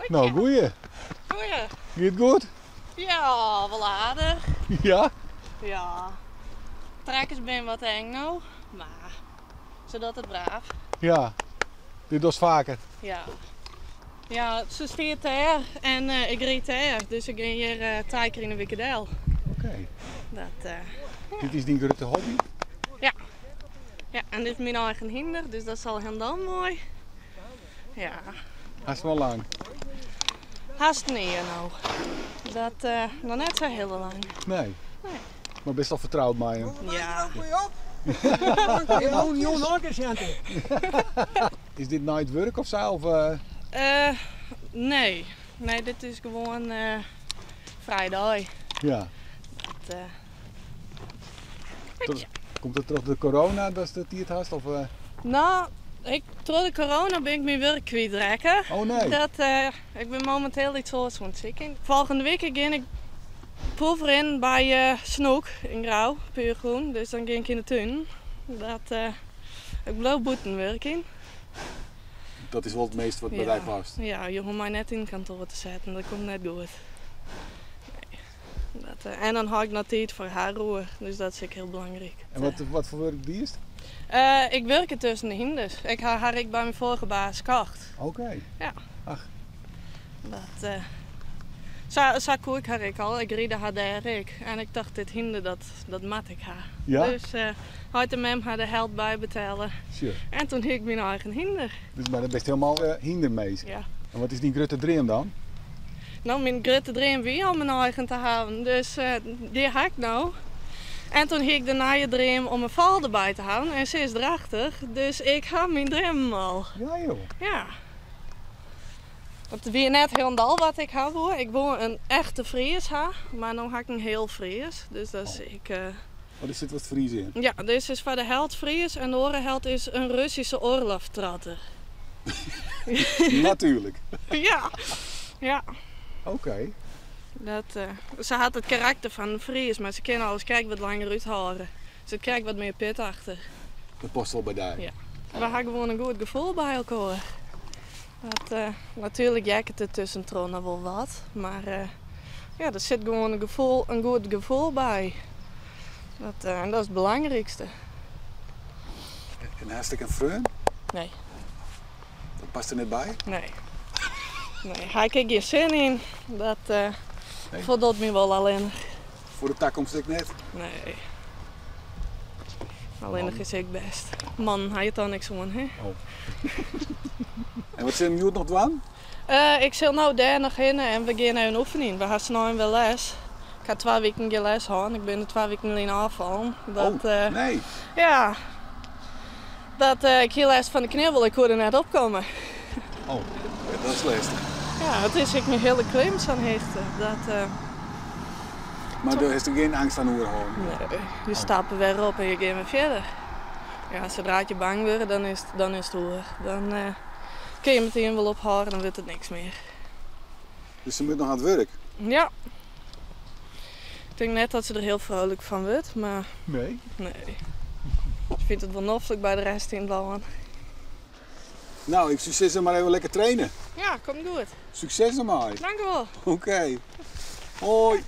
No, goeie. Goeie. Giet it goed? Ja, wol aardich. Ja? Ja. Trekkers binne wat eng no, mar se docht it braaf. Ja. Dit dochst faker? Ja. Ja, se stiet dêr en ik ryd dêr, dus ik gean hjir trije kear yn 'e wike del. Oké. Dat, ja. Dit is dyn grutte hobby? Ja. Ja, en dit is myn eigen hynder, dus dat is al hielendal moai. Ja. Hast 'm al lang? Hast in jier no. Dat uh, noch net sa hiel lang. Nee. Nee. Mar bist al fertroud mei him? Ja. Is dit nei it wurk of sa? Of, uh? Uh, nee. Nee, dit is gewoan uh, frije dei. Ja. Dat, Komt it troch de corona datst de tiid hast? Of, uh? No, ik, troch de corona bin ik myn wurk kwytrekke. Oh nee. Dat, uh, ik bin mominteel iets oars oan it sykjen. Folgjende wike gean ik proefrinnen by uh, Snoek yn Grou, Puur Groen. Dus dan gean ik yn de tún. Dat, uh, ik bliuw bûten wurkjen. Dat is wol it meast wat by dy past? Ja, je hoege my net yn it kantoar te setten, dat komt net goed. Nee. Dat, en dan ha ik noch tiid foar har oer, dus dat is ek hiel belangryk. En wat, wat foar wurk diest? Uh, ik wurke tusken de hynders. Ik ha har ek by myn foarige baas kocht. Oké. Ja. Ach. Dat, uh, sa, sa koe ik har ek al. Ik ride har dêr ek. En ik tocht, dit hynder, dat, dat moat ik ha. Ja? Dus uh, heit en mem ha de helt bybetelle. Sure. En toen hie ik myn eigen hynder. Dus mar dan bist hielendal uh, hynderminsk? Ja. En wat is dyn grutte dream dan? No, myn grutte dream wie om in eigen te hawwen, dus dy ha ik no. En toen hie ik de nije dream om in fal derby te hawwen en se is drachtich, dus ik ha myn dreamen al. Ja joh. Ja. It wie net hielendal wat ik ha woe. Ik woe in echte Fries ha, mar no ha ik in heal Fries, dus dat is ek. Oh, der sit wat Fries yn? Ja, dizze is foar de helt Fries en de oare helt is in Russische Orlovtrotter. Natuerlik. Ja, ja. Oké. Dat, se hat it karakter fan in Fries, mar se kin alles krekt wat langer úthâlde. Der sit krekt wat mear pit achter. Dat past wol by dy? Ja. We ha gewoan in goed gefoel by elkoar. Dat, natuerlik heakket it tuskentroch noch wol wat, mar ja, der sit gewoan in gefoel, in goed gefoel by. Dat, en dat is it belangrykste. En hast ek in freon? Nee. Dat past der net by? Nee. Nee, ha ik ek gjin sin yn. Dat Nee? foldocht my wol allinnich. Foar de takomst ek net? Nee. Allinnich is ek bêst. Mannen ha je toch niks oan, hè? Oh. En wat sil jim hjoed noch dwaan? Ik sil no dêr noch hinne en we gean even oefenjen. We ha snein wer les. Ik ha twa wiken gjin les hân. Ik bin der twa wiken lyn ôffallen. Dat, oh, nee. Ja. Dat, ik hie lêst fan de knibbel, ik koe der net opkomme. Oh, dat is lêstich. Ja, it is ek in hiele klim sa'n hichte. Dat, Mar do hast der gjin eangst oan oerhâlden? Nee, je stappe wer op en je gean wer fierder. Ja, sadra't je bang wurde, dan is, dan is it oer. Dan kin je metien wol ophâlde, dan wurdt it niks mear. Dus se moat noch oan it wurk? Ja. Ik tink net dat se der hiel frolik fan wurdt, mar... Nee? Nee. Se fynt it wol noflik by de rest yn it lân. No, ik soe sizze mar even lekker traine. Ja, komt goed. Sukses dermei. Dankewol. Oké. Hoi.